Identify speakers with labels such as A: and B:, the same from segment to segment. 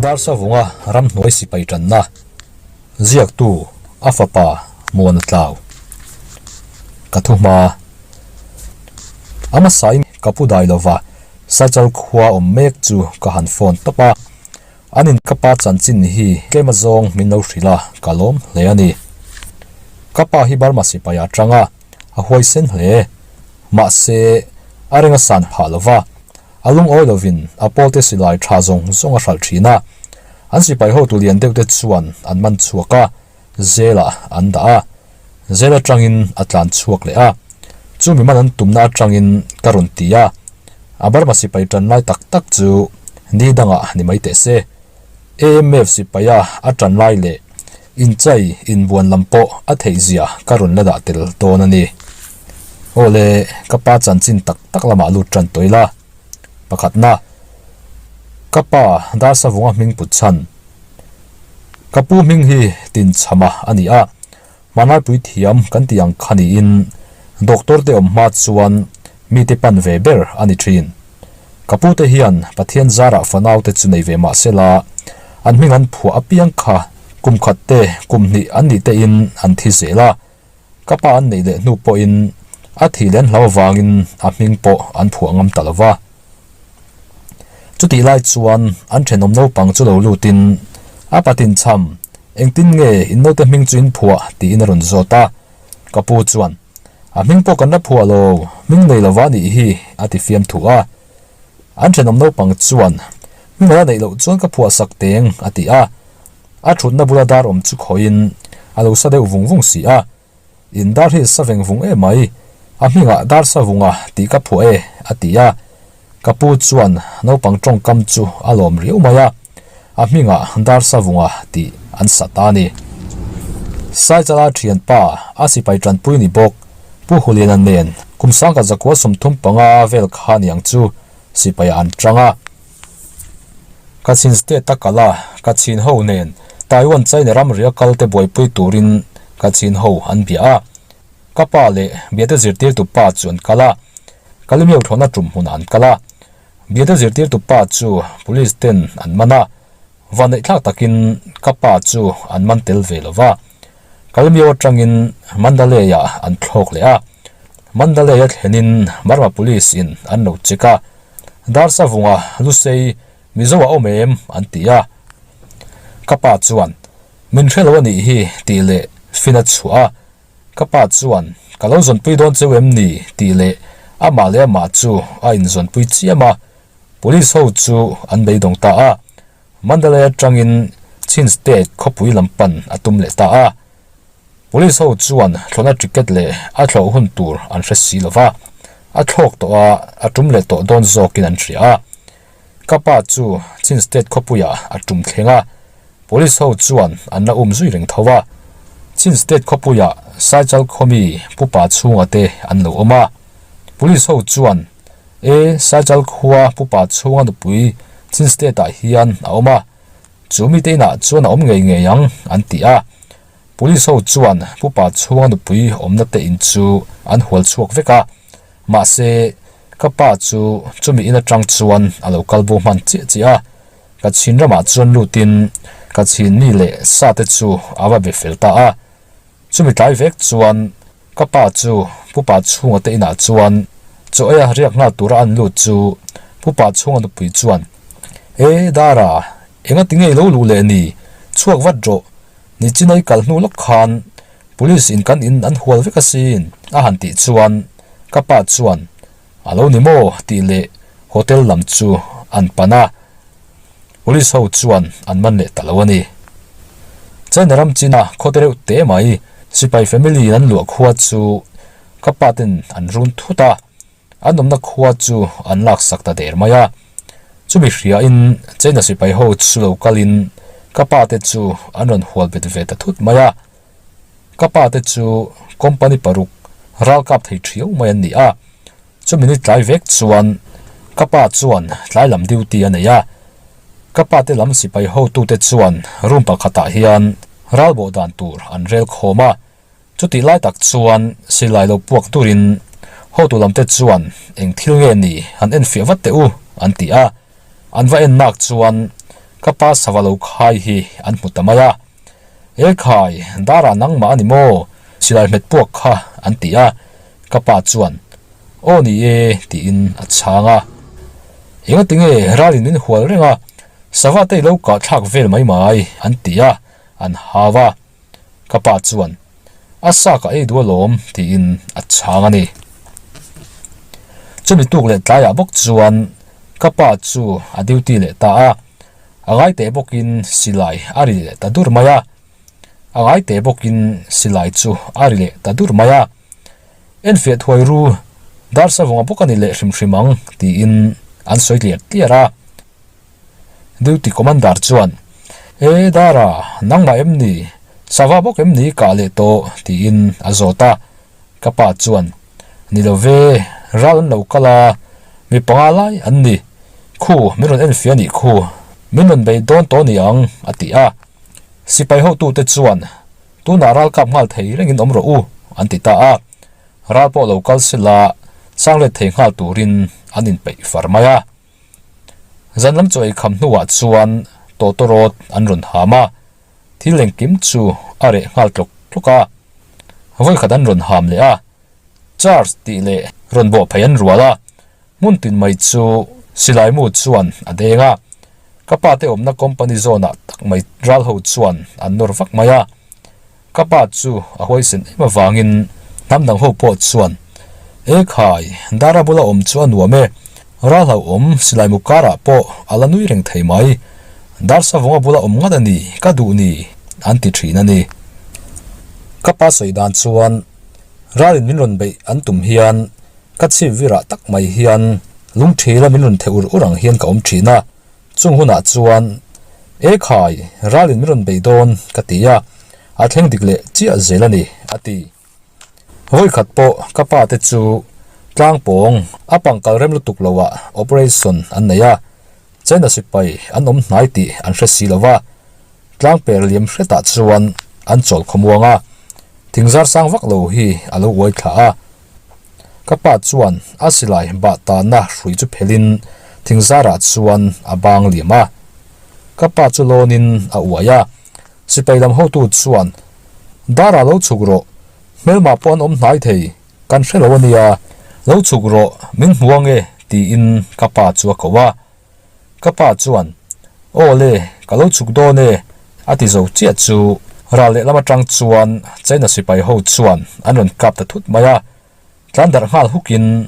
A: Darsavunga ramhnuai sipai tanna ziaktu a fapa Muana Tlau ka thu hma. A hmasain ka pu dai lova Saichal khua awm mek chu ka han phone tawp a, an in ka pa chanchin hi tlem azawng min lo hrilh a, ka lawm hle a ni. Ka pa hi Burma sipai a tang a, a huaisen hle. Mahse, a reng a san phah lova, a lungawi lovin a pawlte silai tha zawng zawng a hralh thin a. An sipai hotu lian deuh te chuan an man chhuak a, zelah an dah a. Zel atangin a tlan chhuak leh a. Chumi man an tumna atangin ka rawn ti a. A Burma sipai tan lai tak tak chu ni dangah ni mai teh se. AMF sipaia a tan lai leh inchai inbuan lam pawh a theih zia ka rawn la dah tel dawn a ni. Aw le, ka pa chanchin tak tak lamah lut tan tawh ila. Pakhatna, ka pa Darsavunga hming put chhan. Ka pu hming hi Tinchhama a ni a, Hmanlaipui thiam kan tih ang kha niin doctor te awm hma chuan mite pan ve ber a ni thin. Ka pu te hian Pathian zarah fanau te chu nei ve mah sela an hming an phuah apiang kha kum khat te kum hnih an nih te in an thi zel a, ka pa an neih leh hnu pawhin a thih leh an hlau avangin a hming pawh an phuah ngam ta lo va. Chutih lai chuan an thenawm naupang chu lo lutin, A patin chham, engtin nge in naute hming chu in phuah? tiin a rawn zawt a. Ka pu chuan, A hming pawh kan la phuah lo, hming nei lova nih hi, a ti fiam thuh a. An thenawm naupang chuan, Hming a la neih loh chuan ka phuah sak teng, a ti a. A thutna bula dar awm chu khawiin a lo sa deuh vung vung si a. In dar hi sa veng vung em mai, a hmingah dar sa vunga tih ka phuah e, a ti a. Ka pu chuan naupang tawngkam chu a lawm riau mai a, a hmingah dar sa vunga tih an sa ta a ni. Saichala thianpa a sipai tanpui ni bawk Pu Huliana nen kum sangkhat zakua 35 vel kha niang chu sipaiah an tang a. Kachin State a kal a, Kachin ho nen Taiwan China ramri a kal te buaipui turin Kachin ho an bia a. Ka pa leh biate zirtirtu pa chu an kal a, Kalimeu thlawhna tum hmunah an kal a. Biate zirtirtu pa chu Police ten an man a, vanneihthlak takin ka pa chu an man tel ve lo va. Kalimeu atangin Mandalay-ah an thlawk leh a, Mandalay-a thlenin Burma Police in an lo check a. Darsavunga Lusei Mizo a awm em? an ti a. Ka pa chuan, Min hre lo a nih hi tih leh fin a chhuah a. Ka pa chuan, Ka lo zawnpui dawn cheu em ni? tih leh amah leh amah chu a inzawnpui chiam a. Police ho chu an beidawng ta a. Mandalay atangin Chin State khawpui lam pan a tum leh ta a. Police ho chuan thlawhna ticket leh a thlawh hun tur an hre si lo va, a thlawk tawh a, a tum leh tawh dawn zawkin an hria a. Ka pa chu Chin State khawpuiah a tum thleng a, Police ho chuan an la um zui reng tho a. Chin State khawpuiah Saichal khawmi pupa chhunga te an lo awm a. Police ho chuan, E, Saichal khua pupa chhunga nupui Chin State ah hian a awm a, Chu mite inah chuan a awm ngei ngei ang, an ti a. Police ho chuan pupa chhunga nupui awmna te in chu an hual chhuak vek a. Mahse, ka pa chu chumi in atang chuan a lo kal bo hman chiah chiah a. Ka chhin ramah chuan lutin ka chhin mi leh sa te chu a va be fel ta a. Chumi tlai vek chuan ka pa chu pupa chhunga te inah chuan chaw eia riak nghal tura an lut chu pupa chhunga nupui chuan, E Dara, enga ti ngei lo luh leh ni? Chhuak vat rawh, ni chinai kal hnu lawk khan police in kan in an hual vek asin a han tih chuan ka pa chuan, A lo ni maw? tih leh hotel lam chu an pan a. Police ho chuan an man leh ta lo a ni. China ram china khawte reuh te mai sipai family in an luah khua chu ka pa ten an run thut a, an awmna khua chu an laksak ta der mai a. Chumi hria in China sipai ho chu lo kal in ka pa te chu an rawn hual bet ve ta thut mai a. Ka pa te chu company paruk ralkap thei thiau mai an ni a. Chumi ni tlai vek chuan ka pa chuan tlai lam duty a nei a, ka pa te lam sipai hotute chuan room pakhatah hian ralbawh dan tur an rel khawm a, chutih lai tak chuan silai lo puak turin hotu lam te chuan eng thil nge ni han enfiah vat teh u an ti a, an va en nak chuan Ka pa sava lo khai hi an hmu ta mai a. E khai, darah nangmah a ni maw? Silai hmet puak kha an ti a. Ka pa chuan, Aw ni e, tiin a chhang a. Engatinge ralin min hual reng a, sava te i lo kah thlak vel mai mai, an ti a, an hau a. Ka pa chuan, A sa ka ei duh alawm, tiin a chhang a ni. Chumi tuk leh tlaiah bawk chuan ka pa chu a duty leh ta a, a ngai teh bawkin silai a ri leh ta dur mai a. A ngai teh bawkin silai chu a ri leh ta dur mai a. Enfiah thuai ru, dar savunga bawk a ni leh hrim hrim ang, tiin an sawi tliar tliar a. Duty Commander chuan, E Dara, nangmah em ni? Sava bawk em ni kah leh tawh? tiin a zawt a. Ka pa chuan, Ni lo ve, ral an lo kal a, mi panga lai an ni. Khu, min rawn enfiah a nih khu. Min rawn bei dawn tawh ni ang, a ti a. Sipai hotute chuan, Tunah ral kap nghal thei rengin awm rawh u, an ti ta a. Ral pawh lo kal sela, chang let thei nghal turin an inpeih far mai a. Zan lam chaw ei kham hnuah chuan tawtawrawt an rawn ham a, thil engkim chu a reh nghal tlawk tlawk a. Vawikhat an rawn ham leh a, Charge tih leh rawn bawh phei an rual a, hmun tin mai chu silai mu chuan a deng a. Ka pa te awmna company zawnah tak mai ral ho chuan an nawr vak mai a. Ka pa chu a huaisen em avangin hnam dang ho pawh chuan, E khai, Dara bula awm chu a nuam e, ral hlauhawm silai mu karah pawh a la nui reng thei mai, Dar Savunga bula awm ngat a ni, ka duh ni, an ti thin a ni. Ka pa sawi dan chuan, Ralin min rawn beih an tum hian ka chhip virah tak mai hian lungthila min rawn theh ur ur ang hian ka awm thin a, Chung hunah chuan, E khai, ralin min rawn bei dawn, ka ti a, a thleng dik leh chiah zel a ni, a ti. Vawikhat pawh ka pa te chu tlangpawng a pangkal rem lutuk loah operation an nei a, China sipai an awm hnai tih an hre si lo va, tlangper liam hretah chuan an chawl khawmuang a, thingzar sang vak lo hi a lo uai thla a. Ka pa chuan a silai bah tahna hrui chu phelhin thingzarah chuan a bang liam a. Ka pa chu lawnin a uai a, sipai lam hotu chuan, Darah lo chhuk rawh, hmelmah pawh an awm hnai thei, kan hre lo a nia, lo chhuk rawh, min hmu ange, tiin ka pa chu a ko a. Ka pa chuan, Aw le, ka lo chhuk dawn e, a ti zo chiah chu ral lehlam atang chuan China sipai ho chuan an rawn kap ta thut mai a, tlan darh nghal hukin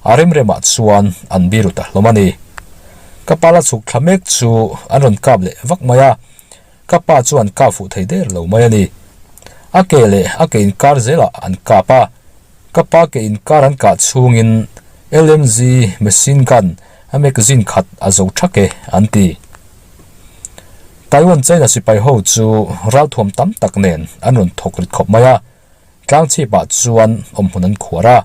A: a rem remah chuan an biru ta hlawm a ni. Ka pa la chhuk thla mek chu an rawn kap leh vak mai a, ka pa chuan kap fuh thei der lo mai a ni. A ke leh a ke inkar zelah an kap a, Ka pa ke inkar an kah chhungin LMG machine gun a magazine khat a zo thak e, an ti. Taiwan China sipai ho chu ralthuam tam tak nen an rawn thawk rit khawp mai a, tlangchhip ah chuan awmhmun an khuar a.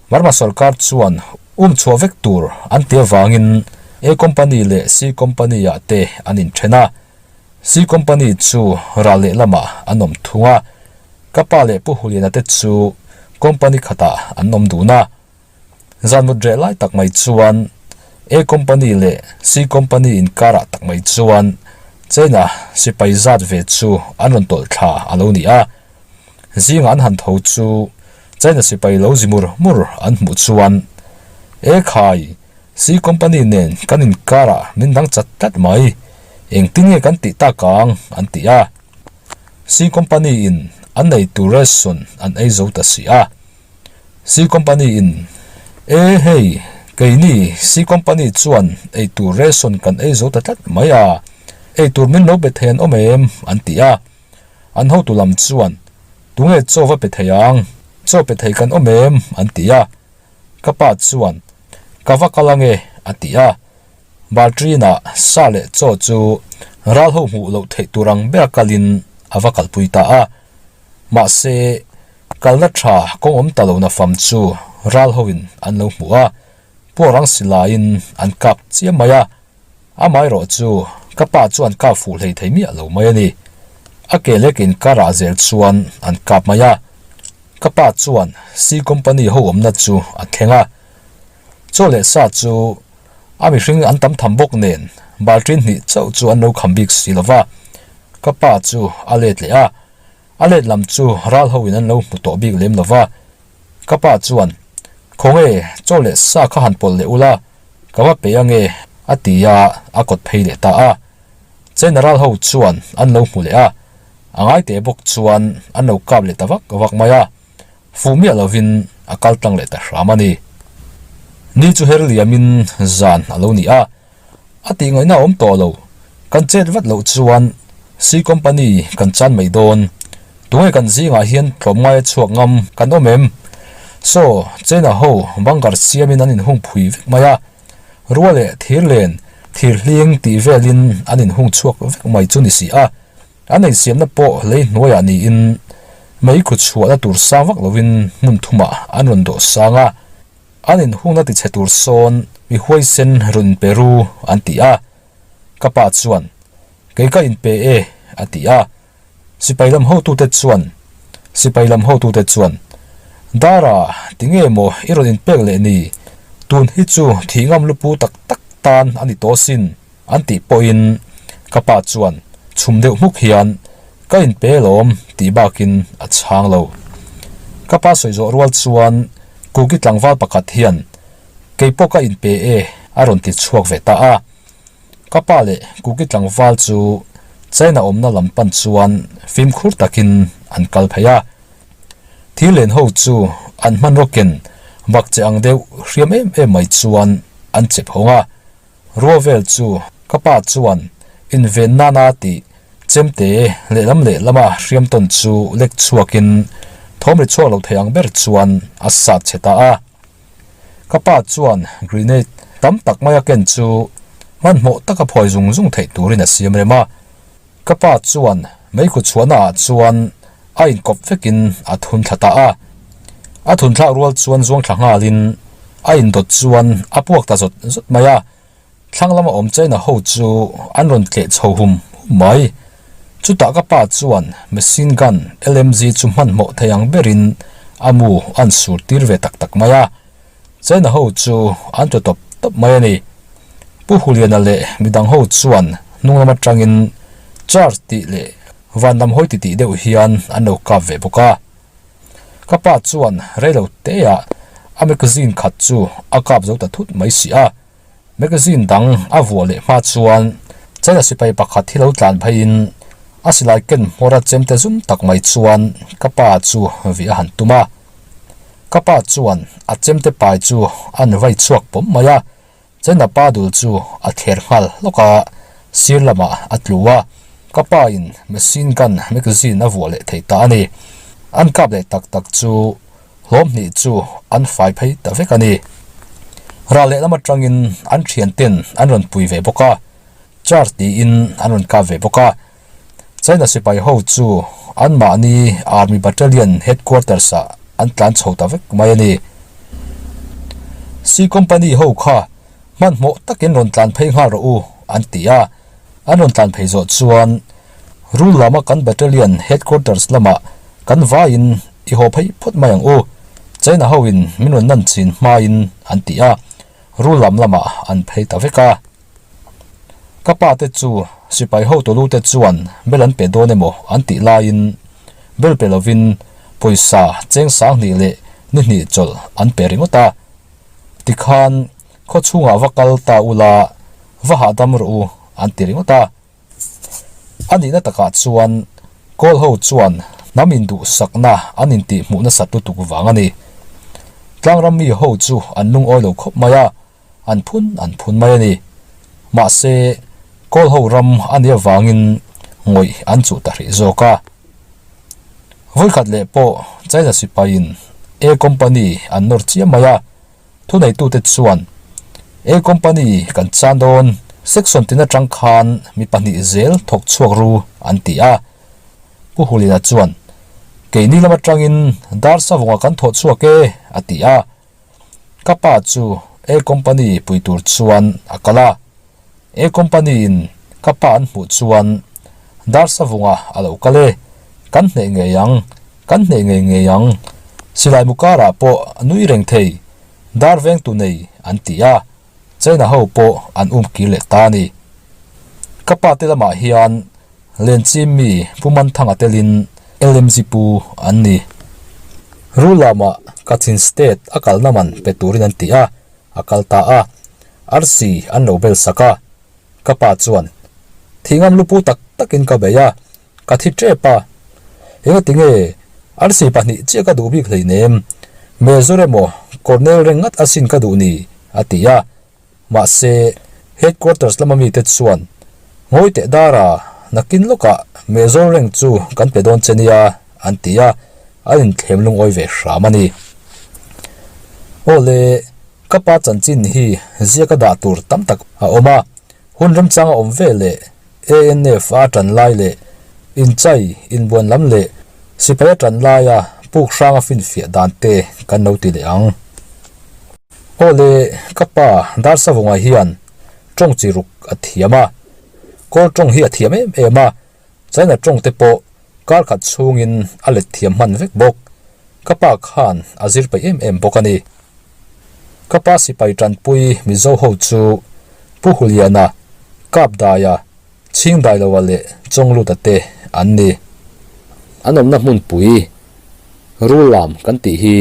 A: Burma sorkar chuan um chhuah vek tur an ti avangin A company leh C company ah te an inthen a, C company chu ral lehlamah an awm thung a. Ka pa leh Pu Huliana te chu company khatah an awm dun a. Zan mut reh lai tak mai chuan A company leh C company inkarah tak mai chuan China sipai zat ve chu an rawn tawlh thla a lo ni a. Zingah an han tho chu China sipai lo zi mur mur an hmuh chuan E khai, C company nen kan inkarah min dang chat tlat mai, engtin nge kan tih tak ang an ti a. C company in an nei tur ration an ei zo ta si a. C company in, E hei, keini C company chuan ei tur ration kan ei zo ta tlat mai a, ei tur min lo be thei an awm em? an ti a. An hotu lam chuan, Tunge chaw va pe thei ang? Chaw pe thei kan awm em? an ti a. Ka pa chuan, Ka va kal ange, a ti a. Balṭinah sa leh chaw chu ral ho hmuh loh theih tur ang ber kalin a va kalpui ta a. Mahse, kalna ṭha kawng awm ta lohna fam chu ral hoin an lo hmu a, puarang silaiin an kap chiam mai a. Amaherawh chu ka pa chuan kap fuh hlei thei miah lo mai a ni. A ke lek inkarah zel chuan an kap mai a. Ka pa chuan C Company ho awmna chu a thleng a. Chaw leh sa chu. A mihring an tam tham bawk nen balṭin hnih chauh chu an lo kham bik si lo va, ka pa chu a let leh a, a let lam chu ral hoin an lo hmu tawh bik lem lo va. Ka pa chuan, Khawnge, chaw leh sa kha han pawlh leh ula, ka va pe ange, a ti a, a kawt phei leh ta a. China ral ho chuan an lo hmu leh a, a ngai teh bawk chuan an lo kap leh ta vak vak mai a. Fuh miah lovin a kal tlang leh ta hram a ni. Ni chu her liamin zan a lo ni a, a tih ngaihna a awm tawh lo. Kan chet vat loh chuan C company kan chan mai dawn. Tunge kan zingah hian tlawmngai a chhuak ngam kan awm em? Saw, China ho bunker siamin an inhung phui vek mai a, rua leh thir len, thir hling tih velin an inhung chhuak vek mai chu ni si a. An insiamna pawh lei hnuaiah niin mei khu chhuahna tur sang vak lovin hmun thumah an rawn dawh sang a, an inhungna tichhe tur sawn mi huaisen rawn inpe ru an ti a. Ka pa chuan, Kei ka inpe e, a ti a. Sipai lam hotute chuan, Sipai lam hotute chuan, Dara, tinge maw i rawn inpek leh ni? Tun hi chu thih ngam lupu tak tak tan a ni tawh sin. An tih pawhin ka pa chuan chhum deuh hmuk hian ka inpe lawm tih bakin a chhang lo. Ka pa sawi zawh rual chuan Kuki tlangval pakhat hian kei pawh ka inpe e a rawn ti chhuak ve ta a. Ka pa leh Kuki tlangval chu China awmna lam pan chuan fimkhur takin an kal phei a. Thil len ho chu an hmanraw ken bak che ang deuh hriam em em mai chuan an chep hawng a. Rual vel chu ka pa chuan inven nana tih chemte lehlam lehlama hriam tawn chu lek chhuakin thawm ri chhuak lo thei ang ber chuan a sat chhe ta a. Ka pa chuan grenade tam tak maia ken chu hmanhmawh taka phawi zung zung theih turin a siam rem a. Ka pa chuan meikhu chhuahna ah chuan a inkawp vekin a thun thla ta a. A thun thlak rual chuan zuang thla nghalin a indawt chuan a puak ta zawt zawt mai a. Thlang lama awm China ho chu an rawn tleh chho hum hum mai. Chutah ka pa chuan machine gun LMG chu hmanhmawh thei ang berin a mu an sur tir ve tak tak mai a. China ho chu an tlu tawp tawp mai a ni. Pu Huliana leh midang ho chuan hnung lam atangin charge tih leh van lam hawi titih deuh hian an lo kap ve bawk a. Ka pa chuan reilo teah a magazine khat chu a kap zo ta thut mai si a. Magazine dang a vuah leh hma chuan China sipai pakhat hi lo tlan pheiin a silai ken hmawra chemte zum tak mai chuan ka pa chu vih a han tum a. Ka pa chuan a chemte pai chu a nuvai chhuak pawm mai a, China pa dul chu a thler nghal hlawk a, sir lamah a tlu a, ka pa in machine gun magazine a vuah leh thei ta a ni. An kap leh tak tak chu hlawm hnih chu an fai phei ta vek a ni. Ral lehlam atangin an thian ten an rawn pui ve bawk a, charge tiin an rawn kap ve bawk a. China sipai ho chu anmahni Army Battalion Headquarters ah an tlan chho ta vek mai a ni. C Company ho kha hmanhmawh takin rawn tlan phei nghal rawh u an ti a, an rawn tlan phei zawh chuan Rul lama kan Battalion Headquarters lamah kan vaiin i haw phei phawt mai ang u, China ho in min rawn nan chin hmain an ti a, Rul lam lamah an phei ta vek a. Ka pa te chu sipai hotu lu te chuan bel an pe dawn emaw an tih laiin bel pe lovin pawisa cheng sanghnih leh ni hnih chawlh an pe ringawt a. Tikhan khaw chhungah va kal ta ula va hahdam rawh u an ti ringawt a. A nihna takah chuan Kawl ho chuan hnam induhsakna an intih hmuh nasat lutuk vang a ni. Tlangram mi ho chu an lungawi lo khawp mai a. An phun an phun mai a ni. Mahse, Kawl ho ram a nih avangin ngawih an chuh ta hrih zawk a. Vawikhat leh pawh China sipaiin A Company an nawr chiam mai a, thuneitute chuan A Company kan chan dawn, section tin atang khan mi pahnih zel thawk chhuak ru an ti a. Pu Hulina chuan, Keini lam atangin dar savawngah kan thawh chhuak e, a ti a. Ka pa chu A company pui tur chuan a kal a, A company in ka pa an hmuh chuan Darsavunga a lo kal e, kan hneh ngei ang, kan hneh ngei ngei ang, silai mu karah pawh a nui reng thei, dar vengtu nei an ti a. China ho pawh an um kir leh ta a ni. Ka pa te lamah hian Lenchim mi Pu Manthanga telin LMG pu an ni. Rulama Kachin State a kalna man pe turin an ti a, a kal ta a. Arsi an lo bel sak a. Ka pa chuan, Thingam lupu tak takin ka bei a, ka thi tep a. Engati nge arsi pahnih chiah ka duh bik hleinem, Major emaw Colonel reng ngat asin ka duh ni, a ti a. Mahse, Headquarters lama mite chuan, Ngawi teh dara, nakin lawkah Major rank chu kan pe dawn che nia, an ti a, an inthlem lungawi ve hram a ni. Aw le, ka pa chanchin hi ziaka dah tur tam tak a awm a, hun remchang a awm ve leh ANF a tan lai leh inchai inbuan lam leh sipai a tan laia puk hranga finfiah dan te kan lo ti leh ang. Aw le, ka pa Darsavunga hian tawng chi ruk a thiam a, Kawl tawng hi a thiam em em a, China tawng te pawh kar khat chhungin a let thiam hman vek bawk. Ka pa khan a zir peih em em bawk a ni. Ka pa sipai tanpui Mizo ho chu Pu Huliana, Kapdaia, Chhingdailoa leh Chawngluta te an ni. An awmna hmunpui Rullam kan tih hi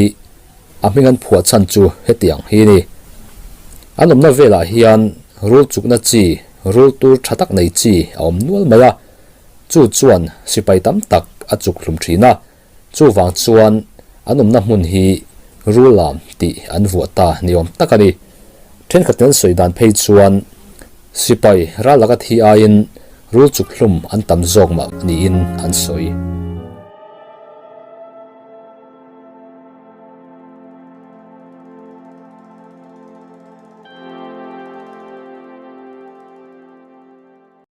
A: a hming an phuah chhan chu hetiang hi a ni. An awmna velah hian rul chukna chi, rul tur tha tak nei chi a awm nual mai a, chu chuan sipai tam tak a chuk hlum thin a, Chuvang chuan an awmna hmun hi Rulam tih an vuah ta ni awm tak a ni. Thenkhat an sawi dan phei chuan sipai ral laka thi aiin rul chuk hlum an tam zawk mah niin an sawi.